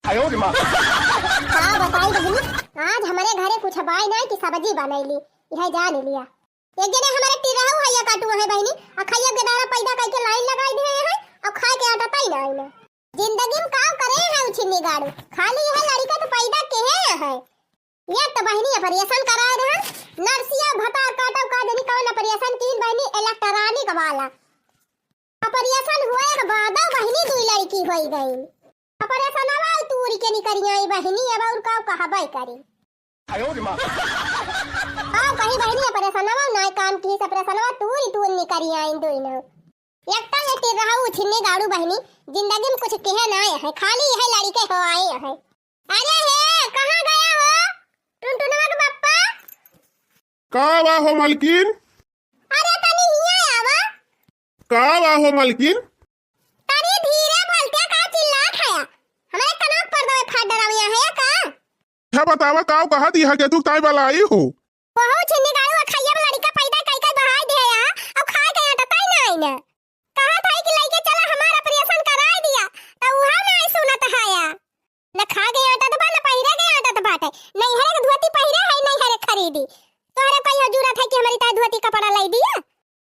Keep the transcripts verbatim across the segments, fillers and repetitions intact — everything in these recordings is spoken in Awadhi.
का बताई बहिनी, आज हमरे घरे कुछ बाय नाई कि सब्जी बनैली, यह जान लिया। एक जने हमरे टिरहू है या काटू है बहिनी, आ खइया के दारा पैदा करके लाइन लगाई दिए हैं, अब खाए के आटा तई नाई ना। जिंदगी में का करे है उछिन्नी गाड़ू, खाली यह लड़िका तो पैदा केहे है। एक तो बहिनी ऑपरेशन कराए रहन, नर्सिया भतार काटब का जनी कवन ऑपरेशन कीन बहिनी, इलेक्ट्रॉनिक वाला। ऑपरेशन हुए के बादो बहिनी दुई लड़की होई गई। ऑपरेशनवा तूरी के निकरी आई बहिनी, अब और का कहबे करी। हाँ, कही बहिनी ऑपरेशनवा नाय काम की, ऑपरेशनवा तूरी तूर निकरी आई दुई न। एक तो ये टिरहू उछिन्नी गाड़ू बहिनी, जिंदगी में कुछ केहे नाय है, खाली यह लड़िके हो आए है। अरे हे, कहाँ गया हो टुनटुनवा के बप्पा? का बा हो मलकिन? अरे तनी हिया आवा। का बा हो मलकिन? तनी धीरे बोलते, का चिल्लात है? हमरे कनवा पर दवे फाट डराविया है का? अच्छा बतावा, का कहा दी है के तू ताई वाला आई हो? बहुत छिन्नी गाड़ू अखैया में लड़िका पैदा कई कई बहाई दे या, अब खाए के आटा तई नाई ना। कहा था कि लइके चला हमार ऑपरेशन कराई दिया, त उहा नाई सुनत है या। न खा के आटा त बा, न पहिरे के आटा त बाटे। नैहरे के धोती पहिरे है, नैहरे खरीदी। तोहरे कहियो जरूरत है कि हमरी ताई धोती कपड़ा लाई दिया?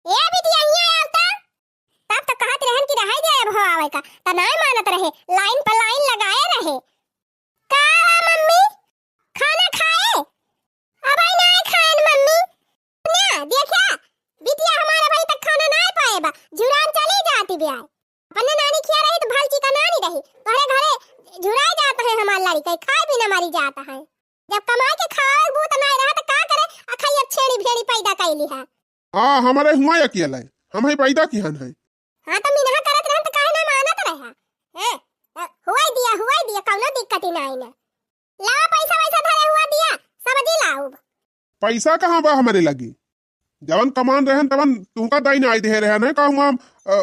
ए बिटिया, हियाँ आवता। तब तो कहत रहन कि रहे दे अब हो आवे का, त नाय मानत रहे, लाइन पर लाइन लगाए रहे। का हुआ मम्मी, खाना खाए? अबे नाय खाएन मम्मी। ना, देखा, बिटिया हमार अबे तक खाना नाय पाए बा, झुरान चली जाती ब्याय। अपने नानी खिया रही तो भल चिका नानी रही, तोहरे घरे झुराए जात है हमार लड़िका, खाए बिना मरी जात है। जब कमाए के खवावे के बूत नाय रहा त का करे, अखई अब छेड़ी भेड़ी पैदा कैली है। हाँ, हमरे हुआ अकेला है, हम ही पैदा किहन है। हाँ, त मिनहा करत रहन त काहे ना मानत रहा? हैं? त हुआई दिया, हुआई दिया, कौनो दिक्कत ही नाई ना। लावा पैसा वैसा धरे हुआ दिया, सब्जी लाउब। पैसा कहाँ बा हमरे लगे? जवन कमान रहन तवन तुमका दाई नाई दे रहन है, कहूँ हम, अ,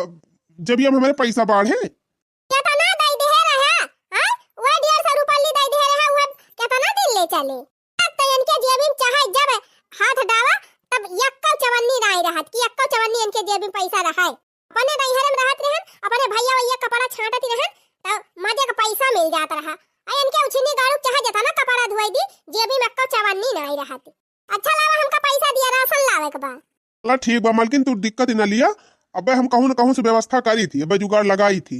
जब ये हमरे पैसा बाढ़े। केतना दाई दे रहा? हाँ? वह डेढ़ सौ रुपया ली दाई दे रहा, वह केतना दिन ले चले? तब तो इनके जेबी में चाहे जब हाथ डावा, तब यक्को चवन्नी नाई रहत कि यक्को चवन्नी इनके जेबी में पैसा रहा। अपने नैहरे में रहत रहन, अपने भैया वैया कपड़ा छांटत रहन, तब मजे का पैसा मिल जात रहा। आ इनके उछिन्नी गाड़ू चाहे जेतना कपड़ा धोई दी, जेबी में यक्को चवन्नी नाई रहत। अच्छा लावा, हमका पैसा दिया, राशन लावे के बा। चला ठीक बा मलकिन, तू दिक्कत ही ना लिया, अबे हम कहूँ न कहूँ से व्यवस्था करी थी, अबे जुगाड़ लगाई थी।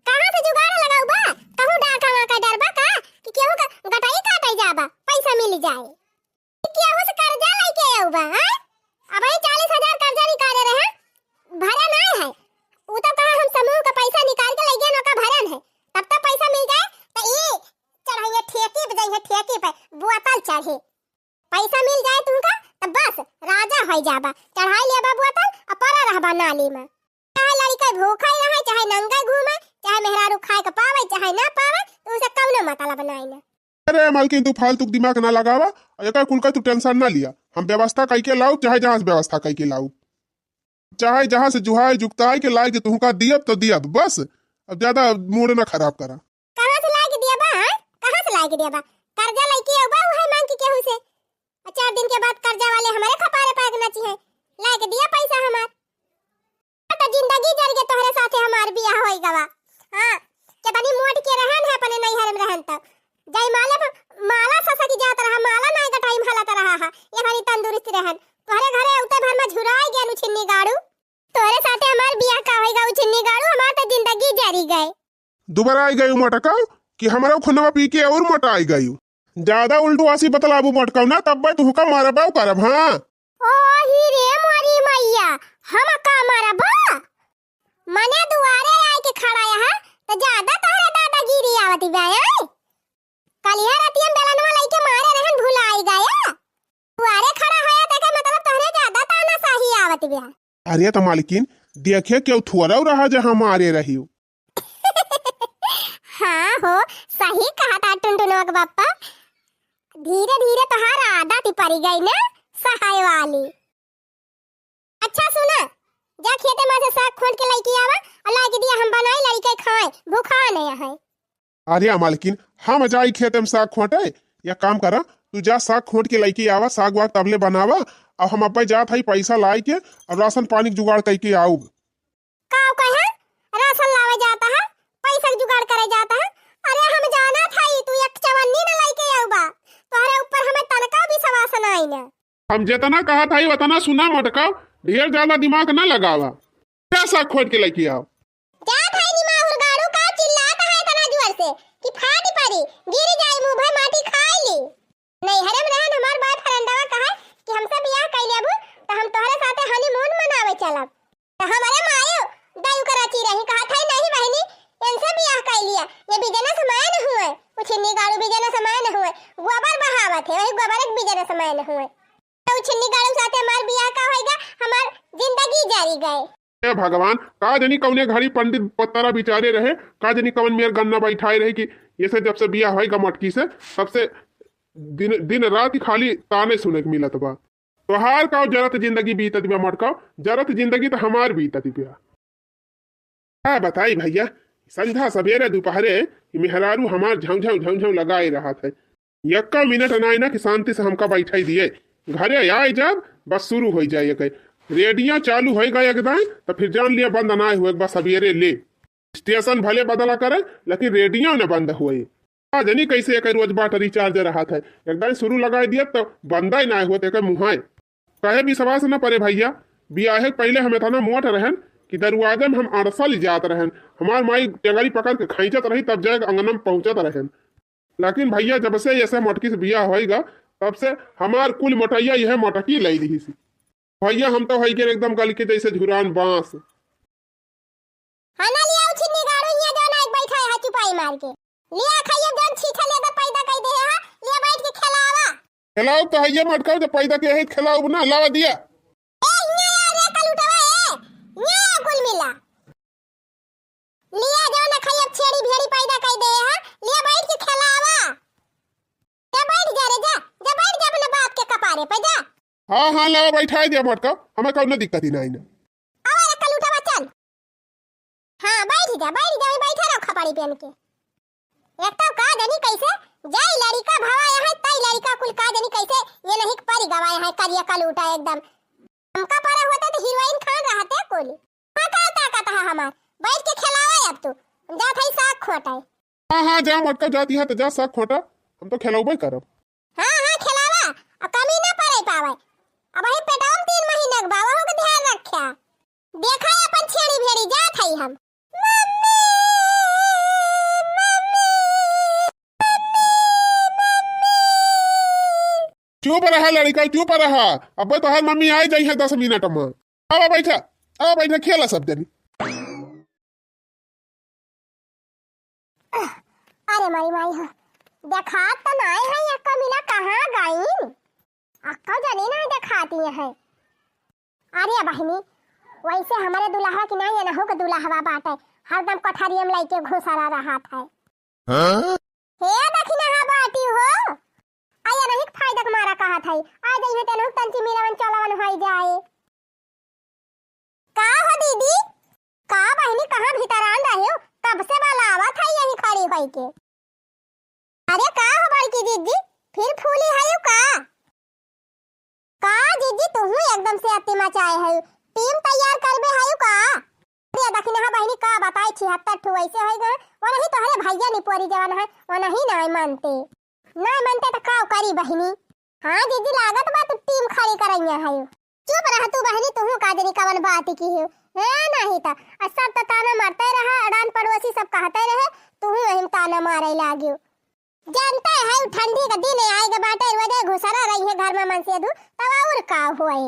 कहाँ से जुगाड़ लगाऊ बा? कहूँ डाका वाका डरबा का कि केहू का गटाई काटे जाबा, पैसा मिल जाए। केहू से कर्जा लेके आऊ बा, हैं? अबही चालीस हजार कर्जा निकाले रहे, भरे नाय है। उ तो कहा हम समूह का पैसा निकाल के लइके नौका भरन है, तब तो पैसा मिल जाए। तो ई चढ़ाइए ठेकी पे, जाइए ठेकी पे बोतल चढ़े, पैसा मिल जाए तुमका तो बस राजा होई जाबा, चढ़ाई लेबा बोतल आ परा रहबा नाली में। चाहे लड़िका भूखा ही रहे, चाहे नंगा घूमे, चाहे मेहरारू खाए के पावे, चाहे ना पावे, तो उसे कौनो मतलब नाई ना। अरे मालकिन, तू फालतू के दिमाग ना लगावा, और एकर कुल का तू टेंशन ना लिया। हम व्यवस्था कई के लाऊ, चाहे जहाँ से व्यवस्था कई के लाऊ, चाहे जहाँ से जुहाई जुगताई के लाए के तुहका दियब तो दियब, बस। अब ज्यादा मूड ना खराब करा। कहाँ से लाए के दिया बा, हाँ? कहाँ से लाए के दिया बा? कर्जा लइके आऊ बा, उहे मांग के केहू से। और चार दिन के बाद कर्जा वाले हमारे खपारे पाग नाची है, लाए के दिया पैसा हमार। तो जिंदगी जर के तोहरे साथे हमार बियाह होई गवा। हाँ, केतनी मोट के रहन है अपने नैहर में रहन तब। जय माले पर माला ससकी जात रहा, माला नाय का टाइम हलत रहा है। ये हरी तंदुरुस्त रहन। तोहरे घरे उते भर में झुराई गया उछिन्नी गाड़ू। तोहरे साथे हमार बियाह का होई गवा उछिन्नी गाड़ू, हमार तो जिंदगी जरी गए। दोबारा आई गई मोटका कि हमरा खुनवा पी के और मोटा आई गई। ज्यादा उल्टवासी बतलाबू मोटका ना, तब मैं तुहका मारबा करब, हाँ। ओ ही रे मोरी मैया, हम का मारबा? मने दुआरे आए के खड़ा यहाँ, तो ज्यादा तोहरे दादागिरी आवत बा, हैं? कलिया रतिया में बेलनवा लइके मारे रहन, भुलाई गया। दुआरे खड़ा होया, तेके मतलब तोहरे ज्यादा तानाशाही आवत बा। अरे तो मालकिन, देखे केहू थोड़ा रहा जे हम मारे रही। हाँ हो, सही कहा था टुनटुनवा के बापा। धीरे धीरे तोहार आदत ही पड़ी गई ना सहाय वाली। अच्छा सुना, जा खेते में से साग खोंट के लइके आवा और लाके दिया, हम बनाई लड़िके खाए, भूखा नहीं है। अरे मालकिन, हम जाई खेते में साग खोंटे, या काम करा, तू जा साग खोंट के लइके आवा, साग वाग तबले बनावा, और हम अब्बे जात हई पैसा लाई के और राशन पानी के जुगाड़ कई के आऊब। का कहे? राशन लावे जाता है, पैसा के जुगाड़ करे जाता है। अरे हम जाना ना। हम जेतना कहत हई, ओतना सुना मोटका, ढेर ज्यादा दिमाग ना लगावा। जा साग खोट के लेके आओ। जात हई निमाहुर गाड़ू का चिल्लात है इतना जोर से कि फाट पड़ी, गिर जाई, मुंह भर माटी खाई ली। नैहरे में रहन हमार बॉयफ्रेंडवा कहे कि हमसे बियाह कइ लेबू त हम तोहरे साथे हनीमून मनावे चलब। त हमरे मायो दायु करची रही, कहत है, "नहीं बहिनी, इनसे बियाह कइ लिया, ये बिजनेस मैन हुए, उछिन्नी गाड़ू बिजनेस मैन हुए, गोबर बहावत है, वही गोबर एक बिजनेस मैन हुए।" त उछिन्नी गाड़ू साथे हमार बियाह का होइगा, हमार जिंदगी जरी गए। हे भगवान, का जनी कौने घड़ी पंडित पत्तरा बिचारे रहे, का जनी कौन मेर गन्ना बैठाए रहे कि ये से जब से बियाह होइगा मटकी से, तब से दिन, दिन रात खाली ताने सुने के मिलत बा। तोहार का जरत जिंदगी बीतत बा मटका, जरत जिंदगी त हमार बीतत बा। का बताई भैया, संझा सबेरे दुपहरे ई मेहरारू हमार झमझम झमझम लगाए रहत है। यक्का मिनट नाई ना कि शांति से हमका बैठाई दिए। घरे आए जब बस शुरू होइ जाए, एक रेडियो चालू होइ गए एकदम, त फिर जान लिया बंद नाई हुए, एक बार सबेरे ले। स्टेशन भले बदला करे, लेकिन रेडियो न बंद हुए। का जनी कैसे एक रोज बाट रिचार्ज रहत है, एकदम शुरू लगाए दिया त बंदा ही नाई हुआ, एक मुहाए। कहे विश्वास न परे भैया, बियाहे के पहिले हम एतना मोट रहन कि दरवाजे में हम अड़सल जात रहन। हमार माई टेंगरी पकड़ के खींचत रही, तब जाके अंगना में पहुंचत रहन। लेकिन भैया, जब से ऐसे मोटकी से बियाह होइगा, तब से हमार कुल मोटैया यह मोटकी लई रही सी। भैया, हम तो होइगे एकदम गल के जैसे झुरान बांस। हाँ ना, लिया उछिन्नी गाड़ू, हियाँ जौन आइके बैठा है, चुपाई मार के। लिया खाइए, जौन छीछा लेकर पैदा कर दे है, लिया बैठ के खिलावा। खिलाओ तो हइये मटकाओ, जब पैदा के है, खिलाओ ना, लावा दिया। ए, हियाँ आ रे कलूटवा, ए, हियाँ आ कुल मिला। लिया जौन खाइए, अब छेड़ी भेड़ी पैदा कर दे है, लिया बैठ के खिलावा। जा बैठ जा रे, जा, जा बैठ जा अपने बाप के कपारे पे, जा। हाँ, हाँ, लावा बैठाई दिया मटकाओ, हमें कौनो दिक्कत ही नहीं ना। आवा रे कलूटवा, चल। हाँ, बैठ जा, बैठ जा, वहीं बैठा रहो खपड़ी पहन के। एक तो का जानी कैसे जाई लड़िका भवा यहाँ, तई लड़िका कुल का जानी कैसे ये नहीं परी गवा यहाँ, करिया कलूटा एकदम। हमका परा होता तो हीरोइन खान रहते कुल। हाँ, का ताकत है हमार, बैठ के खिलावा अब तू, जा थाई साग खोटाई। हाँ, हाँ, जा मटका जाती है तो जा साग खोटा, हम तो खिलाउबे करब। हाँ, हाँ, खिलावा, आ कमी ना पड़े पावे। अब ही पेटवा में तीन महीना के बा, वहू के ध्यान रख्या। देखा अपन छेड़ी भेड़ी जात हई हम। मम्मी, मम्मी, मम्मी, मम्मी। चुप रहा लड़िका, चुप रहा। अबे तोहार मम्मी आए जाई है दस मिनट में। आवा बैठा, आवा बैठा, खेला सब जनी। अरे माई माई हो, देखात त नाय है, ये कमीना कहाँ गईन? अक्का जनी नाय देखाती है। अरे बहिनी, वैसे हमरे दुल्हवा की नाय, एनहू के दुल्हवा बाटे, हरदम कोठरिया में लइके घुसरा रहत है। हाँ? हे दखिनहा बाटी हो, आ एनही के फायदा के मारा कहत है, आ जइहे तेनहू के तंची मिलावन चलावन होई जाए। का हो दीदी, का बहिनी, कहाँ भीतर आन रहे हो? कब से बलावत है यहीं खड़ी होई के। अरे का हो बड़की दीदी, फिर फूली है का? का दीदी, तुहू एकदम से अति मचाए है, टीम तैयार करबे है का? अरे दखिनहा बहिनी, का बताई, छिहत्तर ठू ऐसे होई गए, वो नहीं तोहरे भैया निपोरी जवन है, वो नहीं ना मानते। ना मनते त का करी बहिनी? हाँ जीजी, लागत बा तू टीम खड़ी करइया है। चुप रह तू बहिनी, तुहू का जनी कवन बात की हो। हे नहीं त, आ सब त ताना मारते रहा, अड़ान पड़ोसी सब कहते रहे, तुहू वही में ताना मारे लागियो। जानते है उ ठंडी का दिन आए के बाटे, रोजे घुसरा रही है घर में मन से दू, तब और का होए।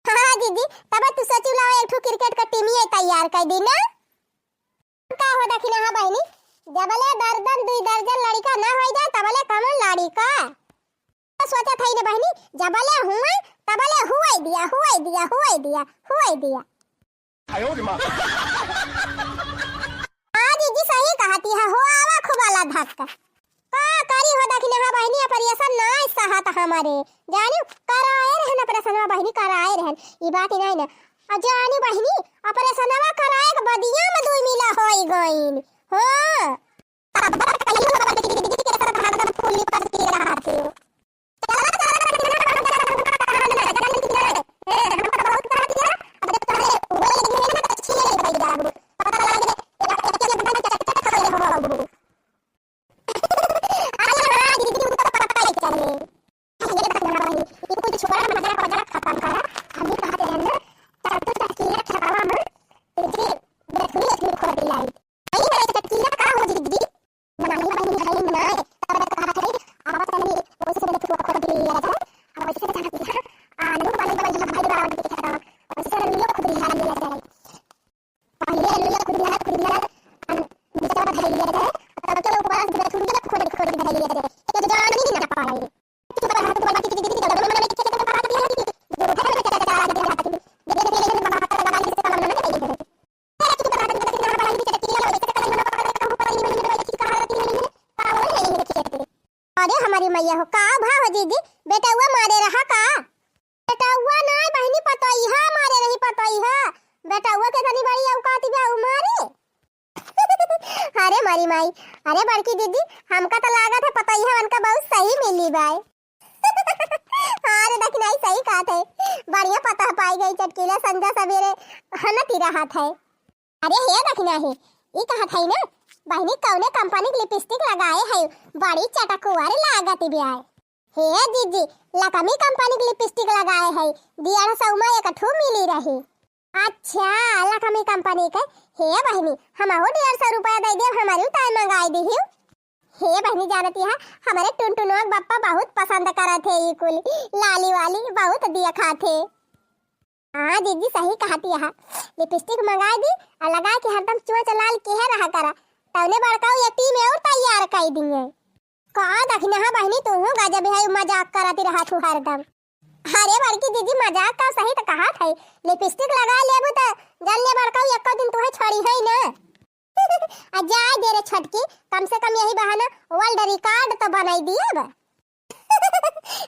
हाँ जीजी, तब तू सोचू लाओ एक ठो क्रिकेट का टीमिये तैयार कर दी ना। का हो दखिनहा बहिनी, जबले दर्जन दुई दर्जन लड़िका ना होई जाए, तबले कमन लड़िका। सोचत हई रे बहिनी, जबले हुए, तबले हुए दिया, हुए दिया, हुए दिया, हुए दिया। आयो रे माँ। हाँ जीजी, सही कहती है, हो आवा खूब वाला धक्का। का करी हो दखिनहा बहिनी, ऑपरेशन नाय सहत हमरे। जानियो, कराए रहन ऑपरेशनवा बहिनी, कराए रहन। ई बात ही नाय ना। आ जानियो बहिनी, ऑपरेशनवा कराए के बदिया में दुई मिला होई गईन। हाँ। अरे हमारी मैया हो, का भा हो जीजी, बेटउआ मारे रहा का? बेटउआ नाय बहिनी, पतोहिया मारे रही, पतोहिया। बेटउआ के तनी बड़ी औकात बा, उ मारे। अरे मरी माई, अरे बड़की दीदी, हमका त लागत है पतोहिया उनका बहुत सही मिली बाय। हाँ रे दखिनाही, सही कहत है, बढ़िया पतोह पाई गई, चटकीला संझा सबेरे हनती रहत है। अरे हे दखिनाही, ई कहत है ना, बहिनी कौने कंपनी के लिपस्टिक लगाए है, बड़ी चटकुअर लागत बिया। हे जीजी, लकमी कंपनी के लिपस्टिक लगाए है, डेढ़ सौ में एक ठू मिली रही। अच्छा, लकमी कंपनी के। हे बहिनी, हमहू डेढ़ सौ रुपया दे देब, हमरी ताई मंगाई दिहियो। हे बहिनी, जानती है, हमरे टुनटुनवा के बप्पा बहुत पसंद करत है ई कुल लाली वाली, बहुत दिया खात है। हाँ जीजी, सही कहती है, लिपस्टिक मंगाई दी और लगा के हरदम चोंच लाल किहे रहा करा, तौने बड़का ये टीम और तैयार कर दिए। का दखिनहा बहिनी, तू हूँ गजब है, मजाक करती रहा तू हरदम। अरे बड़की दीदी, मजाक का सही त कहत है, लिपस्टिक लगा लेबू त जल्ले बड़का एको दिन तुहे छोड़ी है ना। आ जाए दे रे छोटकी, कम से कम यही बहाना वर्ल्ड रिकॉर्ड तो बनाई दिए अब।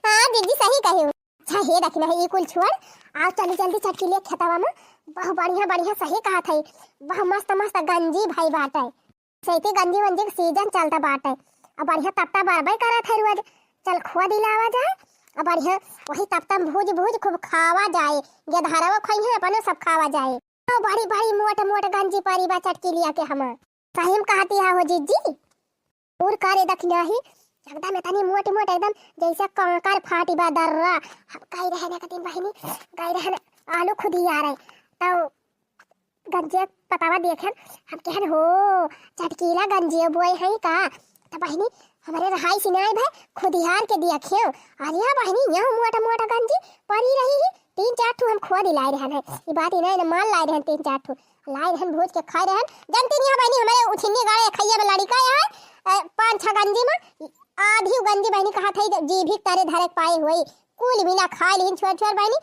हाँ दीदी, सही कही। अच्छा हे दखिनहा, ई कुल छोड़, आओ चली जल्दी चटकीले खेतवा में, बहु बढ़िया बढ़िया, सही कहत है, बहु मस्त मस्त गंजी भई बाटे। सही गंजी वंजी के सीजन चलता बाटे। अब बढ़िया तपता बरबे करत है रोज। चल खोद लावा जाए। अब बढ़िया वही तपता में भूज भूज खूब खावा जाए। गेदहरवा खइहे अपने सब खावा जाए। तो बड़ी बड़ी मोट मोट गंजी परी बा चटकीलिया के हमा। सही में कहती है हो जीजी। और का रे दखिनहा ही, एकदम इतनी मोट मोट, एकदम जैसे कांकर फाटी बा दर्रा। हम गई रहे ना एक दिन बहिनी, गई रहे ना आलू खुदियारे। तो गंजिया पतावा देखेन, हम कहन हो, चटकीला गंजिया बोए हैं का? त बहिनी, हमरे रहाई सिनाई भाई खुदियार के देखेउ। अरे बहिनी, यहाँ मोटा मोटा गंजी परी रही ही, तीन चार ठू हम खोद लाए रहन है। ई बात इन्हें इन्हें मान लाए रहन, तीन चार ठू लाए रहन, भूज के खाए रहन। जनती नहीं है बहिनी, हमरे उठिन्नी गाड़े खैया में लड़िका है, ए, पाँच छह गंजी में आधी गंजी बहिनी कहत है, जी भी तारे धरे के पाए हुए, कुल मिला खाए लिहिन छोड़ छोड़ बहिनी,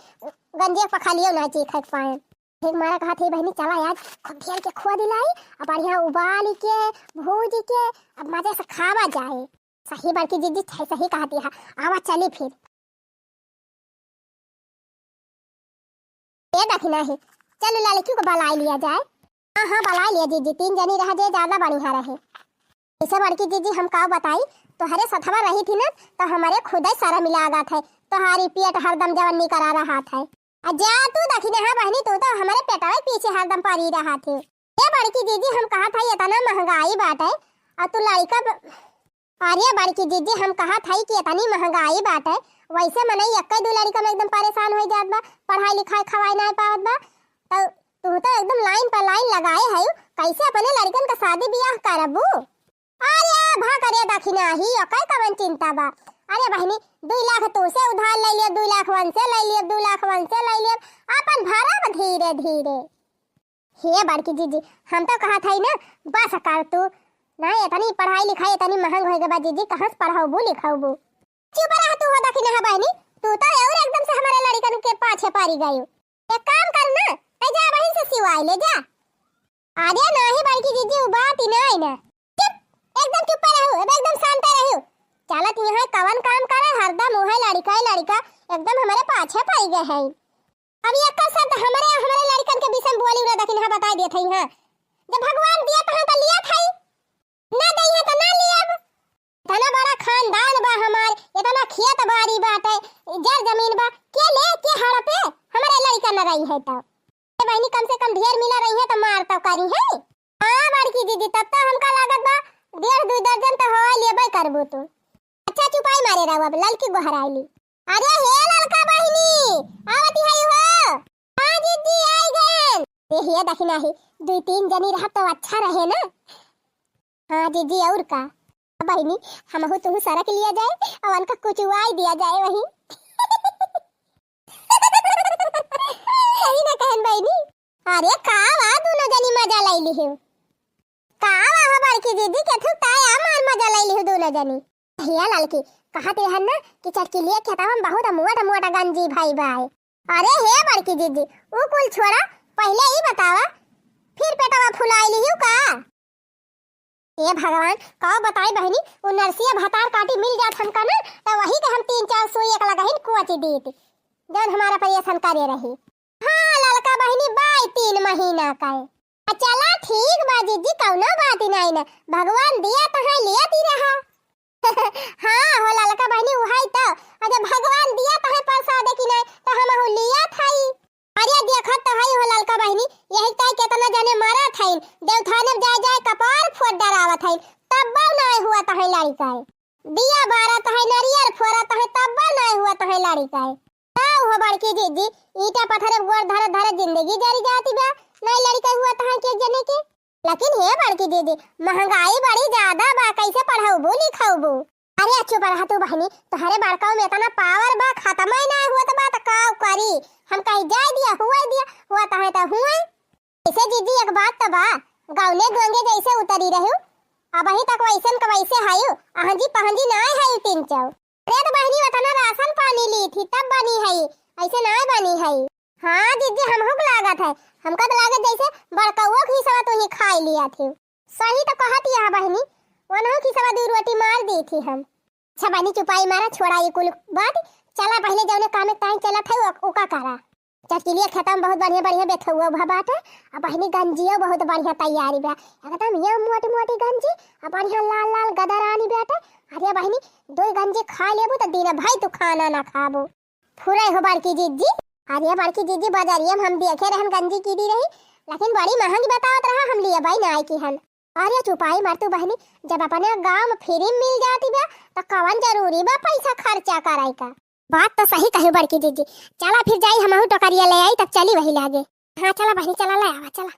गंजिया पखा लियो ना चीखे के पाए। एक मारा कहत है बहिनी, चला आज खूब ढेर के खोद लाई, अब बढ़िया उबाल के, भूज के, अब मजे से खावा जाए। सही बड़की जीजी, सही, सही कहती है, आवा चली फिर। ए दखिनहा ही, चल लड़की को बलाई लिया जाए। हाँ, हाँ, बलाई लिया जीजी, तीन जनी रह जाए, ज्यादा बढ़िया रहे। ऐसे बड़की जीजी, हम का बताई, तोहरे सथवा रही थी ना, तो हमरे खुदे शर्म लागत है, तोहारी पेट हरदम जवन निकरा रहत है। आ जा तू दखिनहा बहिनी, तू तो हमरे पेटवा के पीछे हरदम परी रहत है। ए बड़की जीजी, हम कहत है, इतना महंगाई बाटे, और तू लड़का ब-, अरे बड़की जीजी, हम कहत है कि इतनी महंगाई बाटे, वैसे मनई एक्के दू लड़का में एकदम परेशान हो जात बा, पढ़ाई लिखाई खवाई ना पावत बा, तो तू तो एकदम लाइन पर लाइन लगाए है, कैसे अपने लड़कन का शादी ब्याह करबू? अरे भा करे दखिनहा ही, ओकर कवन चिंता बा? अरे बहिनी, दुई लाख तू से उधार ले लियो, दुई लाख वन से ले लियो, दुई लाख वन से ले लियो, अपन भरब धीरे धीरे। हे बड़की जीजी, हम तो कहत हई ना, बस कर तू। ना, इतनी पढ़ाई लिखाई इतनी महंग होए के बाद जीजी, कहाँ से पढ़ाउबू लिखाउबू? चुप रह तू हो दखिनहा बहिनी, तू तो और एकदम से हमारे लड़कन के पाछे पड़ी गयू। एक काम कर ना, ते जा बहिन से सिवाई ले जा। अरे नाही बड़की जीजी, उ बात ही नाही ना। चुप, एकदम चुप रहू, अब एकदम शांत रहू। चलत यहाँ कवन काम करे, हरदम उहे लड़िका ही लड़िका, एकदम हमारे पाछे पड़ी गए हैं। अब ये का शब्द हमारे, हमारे लड़िकन के विषय में बोली ना, दखिनहा बताई देत है यहाँ। जब भगवान दिया तहाँ तो लिया था ही, ना दइहे तो ना लियब। इतना बड़ा खानदान बा हमार, इतना खेत बाड़ी बाटे, जर जमीन बा, के ले के हड़पे, हमारे लड़िका न रही है तो। ए बहिनी, कम से कम ढेर मिला रही है तो मार तो करी है। हाँ बड़की दीदी, तब तो हमका लागत बा डेढ़ दुई दर्जन तो हवा लेबे करबू तू। अच्छा चुपाई मारे रहो, अब ललकी गोहराइली। अरे हे ललका बहिनी, आवती है हो। हाँ दीदी, आई गए। ए हे दखिनहा ही, दुई तीन जनी रहा तो अच्छा रहे ना। हाँ जीजी, और का? बहिनी, हमहू तुहू सरक लिया जाए और उनका कुचुआई दिया जाए वहीं। सही ना कहन बहिनी? अरे का वा, दोनों जनी मजा लैली हो। का वा हो बड़की दीदी, के थुक ताया मार मजा लैली हो दोनों। जनी। हे ललकी, कहत रहन ना कि चटकिलिया खेतवा में बहुत मोट मोट गंजी भई बाय। अरे हे बड़की जिज्जी, ऊ कुल छोड़ा, पहिले ई बतावा, फिर पेटवा फुलाई लिहिउ का? ए भगवान, का बताई बहिनी, ऊ नरसिया भतार काटी मिल जात हमका ना, त वही के हम तीन चार सुई एक लगहिन कोच दीत, जौन हमार operation करे रही। हाँ ललका बहिनी, बाय तीन महीना का। आ चला ठीक बा जिज्जी, कौनो बात नाई ना, भगवान दिया त है, लिया दी रहा। हाँ हो ललका बहिनी, उहाई त, अरे भगवान दिया त है प्रसाद कि नाई, त हमहू लिया थाई। अरे देखत त हई हो ललका बहिनी, यही ताई केतना जने मरत हईन, देवथाने में जाए जाए कपार फोड़ डरावत हईन, तब्बो नाय हुआ तहई लड़िका है। दिया बारत है, नरियर फोड़त है, तब्बो नाय हुआ तहई लड़िका है। का हो बड़की जिज्जी, ईटा पत्थर में गोड़ धरत धरत जिंदगी जरी जाती बा, नाय लड़िका हुआ तहई के जने के। लेकिन हे बड़की जिज्जी, महंगाई बड़ी ज्यादा बा, कैसे पढ़ौबू लिखौबू? अरे चुप रहा तू बहिनी, तोहरे बड़काऊ में इतना power बा, खत्म ही ना होत बा, त का करी? हम कही जाए दिया, हुए दिया, हुआ तहे त हुए। ऐसे जिज्जी एक बात त बा, गौने गोंगे जैसे उतरी रहू, अबही तक वैसन क वैसे हयू, अहंजी पहंजी ना हयू तीन चौ। अरे त बहिनी उतना राशन पानी ली थी तब बनी हई, ऐसे ना बनी हई। हाँ जिज्जी, हमहू के लागत है, हमका त लागत जैसे बड़कौओ के हिस्सा तू ही खाई लिया थी। सही त कहत यह बहिनी, वनहू के हिस्सा दुई रोटी मार दी थी हम। अच्छा बहिनी चुपाई मारा, छोड़ा ये कुल बात, चला पहिले जौने कामे ताई चलत है उ-, उका करा। चटकिलिया खेतवा में बहुत बढ़िया बढ़िया बेथुआ उभा बाटे, आ बहिनी गंजियो बहुत बढ़िया तैयारी बा, एकदम ये मोटी मोटी गंजी, आ बढ़िया लाल लाल गदरानी बाटे। अरे बहिनी, दो गंजी खा लेबू त दिन भई तू खाना ना खाबू। फुराई हो बड़की जिज्जी। अरे बड़की जिज्जी, बजरिया में हम देखे रहन गंजी कीनी रही, लेकिन बड़ी महंगी बतावत रहा, हम लियबई नाई किहन। अरे चुपाई मार तू बहिनी, जब अपने गाँव में free में मिल जाती बा, त कवन जरूरी बा पैसा खर्चा कराई का? बात त सही कही बड़की जिज्जी। चला फिर जाई हमहू टोकरिया ले आई, तब चली वही लागे। हाँ चला बहिनी, चला ले आवा, चला।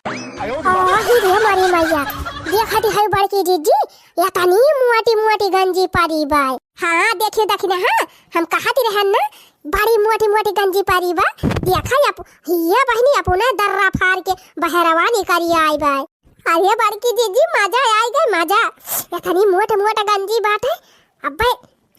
आही रे मोरी मैया, देखा दी है बड़की जिज्जी, एतनी मोटी मोटी गंजी परी बाय। हाँ, देखियो दखिना, हाँ, हम कहत रहन ना, बड़ी मोटी मोटी गंजी परी बा। देखा अप-, हिया बहिनी अपने दर्रा फार के बहरवा निकरी आई बाय। अरे बड़की जिज्जी, मजा आई गए, मजा। एतनी मोट मोट गंजी बाटे। अब्बे,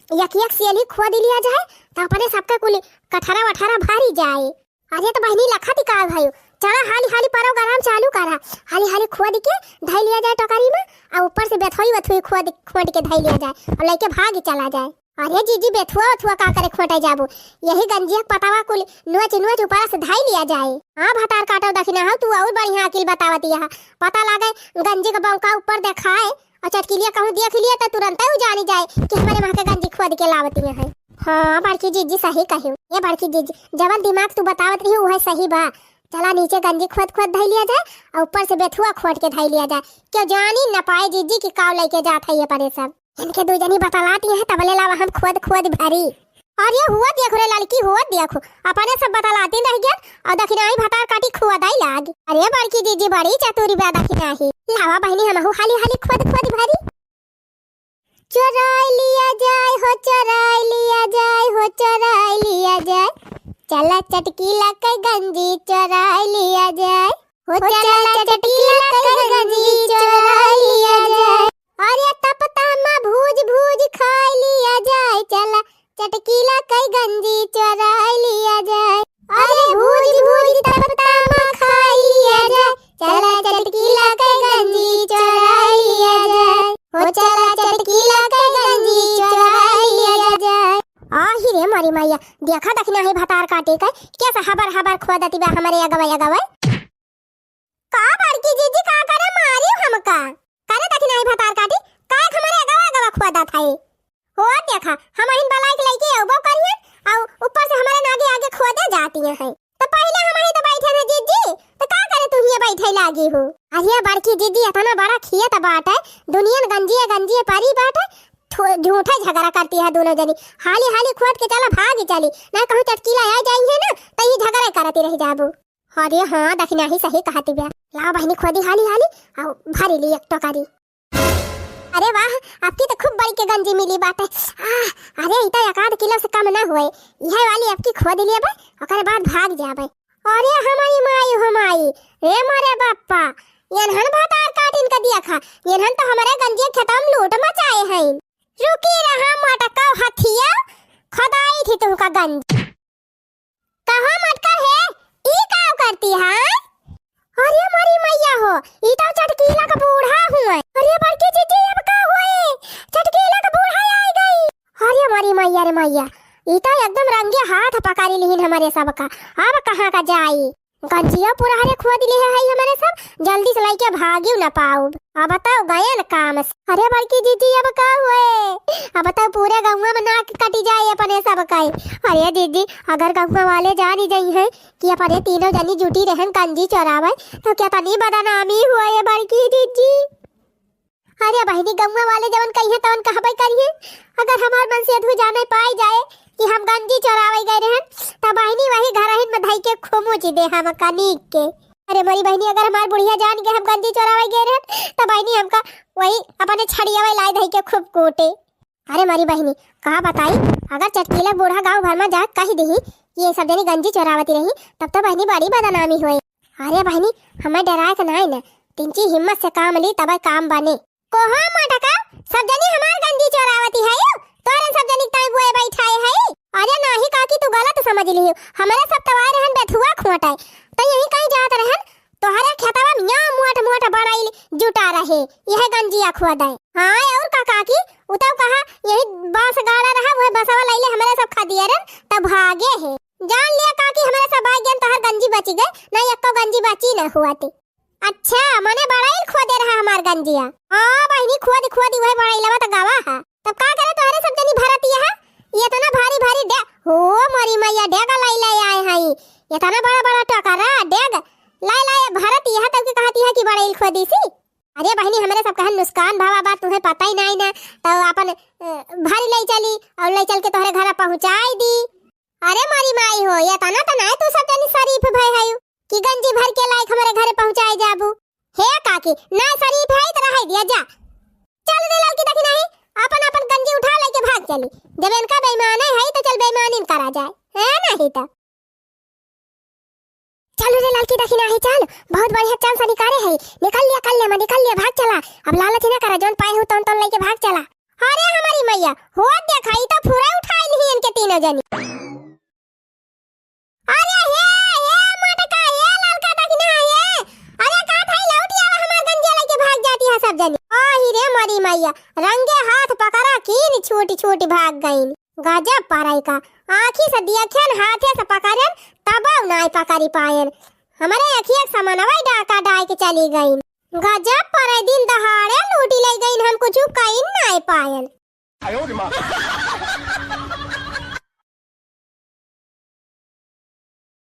एक एक सेली खोद लिया जाए, त अपने सबके कुल कठरा वठरा भरी जाए। अरे त बहिनी लखा दी का भाई, चला हाली हाली परव गरम चालू करा, हाली हाली खोद के धई लिया जाए टोकरी में, आ ऊपर से बेथुई वेथुई खोद खोद के धई लिया जाए और लेके भाग चला जाए। अरे जिज्जी, बेथुआ वेथुआ का करे खोटे जाबू, यही गंजिया के पतावा कुल नोच नोच ऊपर से धई लिया जाए। हाँ भतार काटो दखिना हो, तू और बढ़िया अकिल बतावती है, पता लागे गंजी के बौका ऊपर देखाए और चटकिलिया कहूँ देख लिया त तुरंते उ जानी जाए कि हमरे माँ के गंजी खोद के लावती है। हाँ बड़की जिज्जी सही कही। ए बड़की जिज्जी, जवन दिमाग तू बतावत रही उहे सही बा। चला नीचे गंजी खोद खोद धई लिया जाए और ऊपर से बेथुआ खोद के धई लिया जाए, क्यों जानी न पाए जिज्जी कि काव लेके जात है ये परे सब। इनके दू जनी बतलाती है, तबले लावा हम खोद खोद भरी। अरे हुआ देखो रे लड़की, हुआ देखो, अपने सब बतलाती रह गया और दखिनाही भतार काटी खोदई लाग। अरे बड़की जिज्जी बड़ी चतुरी बा दखिनाही। लावा बहिनी हमहू हाली हाली खोद खोद भरी। चोराई लिया जाए हो, चोराई लिया जाए हो, चोराई लिया जाए। चला चटकीला के गंजी चोराई लिया जाए। हो चला चटकीला के गंजी चोराई लिया जाए। अरे तपता मा भूज भूज खाई लिया जाए। चला चटकीला के गंजी चोराई लिया जाए। अरे भूज भूज तपता मा खाई लिया जाए। चला चटकीला के गंजी चोराई लिया जाए। हो चला चटकीला के गंजी चोराई लिया जाए। आही रे मोरी मैया, देखा दखिनाही भतार काटी के, कैसे हबर हबर खोदती बा हमरे अगवे अगवे। का बड़की जिज्जी का करे मारी हमका? करे दखिनाही भतार काटी, का हमरे अगवा अगवा खोदत है? हो देखा, हमहिन बलाई के लइके अउबो करिहन, अउ ऊपर से हमरे नागे आगे खोदे जाती हैं। त पहिले हमही त बैठे रहे जिज्जी, त का करे तू हियाँ बैठे लागी हो? अरे बड़की जिज्जी, इतना बड़ा खेत बाटे, दुनियन गंजिए गंजिए परी बाटे, थो-, झूठे झगड़ा करती है दोनों जनी। हाली हाली खोद के चला, भाग चली, ना कहूँ चटकीला आ जाई है ना, त ये झगड़ा करती रह जाबू। अरे हाँ, दखिनाही सही कहती बा। लाओ बहिनी, खोदी हाली हाली, अउ भरी ली एक टोकरी। अरे वाह, आपकी तो खूब बड़ी के गंजी मिली बाटे। आह, अरे, ई तो एक आध किलो से कम ना होए। यह वाली आपकी खोद लिए बा, ओकरे बाद भाग जाबे। अरे हमारी माई हो माई, ए मोरे बाप्पा, एनहन भतार काटिन का दिया खा, एनहन तो हमारे गंजी खेतम लूट मचा हईन। रुकी रहा मोटका हथिया, खोदाई थी तुहका गंजी। कहाँ मटका है? ई का करती है? अरे मोरी मैया हो, ई तो चटकीला का बूढ़ा हुए। अरे बड़की जीजी, अब का हुए? चटकीला का बूढ़ा आई गई। अरे मोरी मैया रे मैया, ई तो एकदम रंगे हाथ पकड़ी लिहिन हमरे सबका। अब कहाँ का जाई? गंजिया पुरहरे खोद लिहे हई हमरे सब, जल्दी से लइके भागियो न पाउब। अब तो गयन काम से। अरे बड़की जीजी, अब का हुए? अब तो पूरे गौवा में नाक कटी जाए अपने सब का। अरे दीदी, अगर गौवा वाले जानी जइहैं कि अपने तीनों जनी जुटी रहन गंजी चोरावे, तो केतनी बदनामी हुए बड़की जीजी। अरे बहिनी, गौवा वाले जवन कहिहैं तवन कहबे करिहैं। अगर हमार मनसेधू जाने पाई जाए कि हम गंजी चोरावे गए रहन, त बहिनी वही घरहिन में धई के खुमुच दे हमका नीक के। अरे मोरी बहिनी, अगर हमार बुढ़िया जान के हम गंजी चोरावे गए रहन, त बहिनी हमका वही अपने छड़ियावे लाई धई के खूब कूटे। अरे मोरी बहिनी, का बताई, अगर चटकीला बूढ़ा गाँव भर में जाके कहि दिही कि ये सब जनी गंजी चोरावती रही, तब तो बहिनी बड़ी बदनामी होई। अरे बहिनी, हमें डराए के नाई न, तिनची हिम्मत से काम ली, तबे काम बने। कोहा मोटका, सब जनी हमार गंजी चोरावती है, तोरन सब जनी ताई बुए बैठाए है। अरे नाही काकी, तू गलत समझ लियो, हमरे सब तवार रहन बेथुआ खोटे, तो यही कहीं जात रहन, तोहरे खेतवा में यहाँ मोट मोट बड़ाइल जुटा रहे, यह गंजिया खोदे। हाँ, और का काकी, उ तो कहा यही बांस गाड़ा रहा, वह बसवा लैले हमरे सब खदियरन, तब भागे है। जान लिया काकी, हमरे सब भाग गए, तोहर गंजी बची गए, नहीं एको गंजी बची न हुआ थी। अच्छा, मने बड़ाइल खोदे रहा हमार गंजिया। हाँ बहिनी, खोद खोद वह बड़ाइलवा तो गवा है। तब का करे तोहरे सब जनी भरतिया है? ये तो ना भारी भारी डे-, हो मोरी मैया, डेग लाई लाई आए हई। ये तो ना बड़ा बड़ा टोकरा, डेग लाई लाई भरतिया है, तब के कहती है कि बड़ाइल खोदी सी। अरे बहिनी, हमरे सब कहन नुकसान भावा बा, तुम्हें पता ही नहीं ना, तो अपन, अ, भर ले चली और ले चल के तोहरे घर पहुँचाई दी। अरे मोरी माई हो, ये तना तना है तू सब जनी शरीफ भय है कि गंजी भर के लायक हमरे घरे पहुँचाए जाबू। हे काकी, ना शरीफ है तो रह दिया जा। चल रे ललकी दखिनही, अपन अपन गंजी उठा लेके भाग चली। जब इनका बेईमाने है तो चल बेईमानी करा जाए, है नहीं तो। चल रे ललकी दखिनही, चल, बहुत बढ़िया चांस निकाले है। निकल लिया, कर लिया, मैं निकल लिया, भाग चला। अब लालच ना करा, जौन पाए हो तौन तौन लेके भाग चला। अरे हमारी मैया, हो देखा, ई तो फुरा उठाई ली इनके तीनों जनी। अरे हे, हे मोटका, हे ललका दखिना, हे। अरे का थाई लौट आवा, हमार गंजिया लेके भाग जाती है सब जनी। आही रे मोरी मैया, रंगे हाथ पकड़ा कीन छूट छूट भाग गईन। गजब परई का, आँखी से दियखन, हाथे से पकड़न, तबौ नाय पकड़ी पायन। हमरे अखिया के समनवा डाका डाय के चली गईन। गजब परई, दिन दहाड़े लूटी ले गईन, हम कुछ कईन नाय पायन।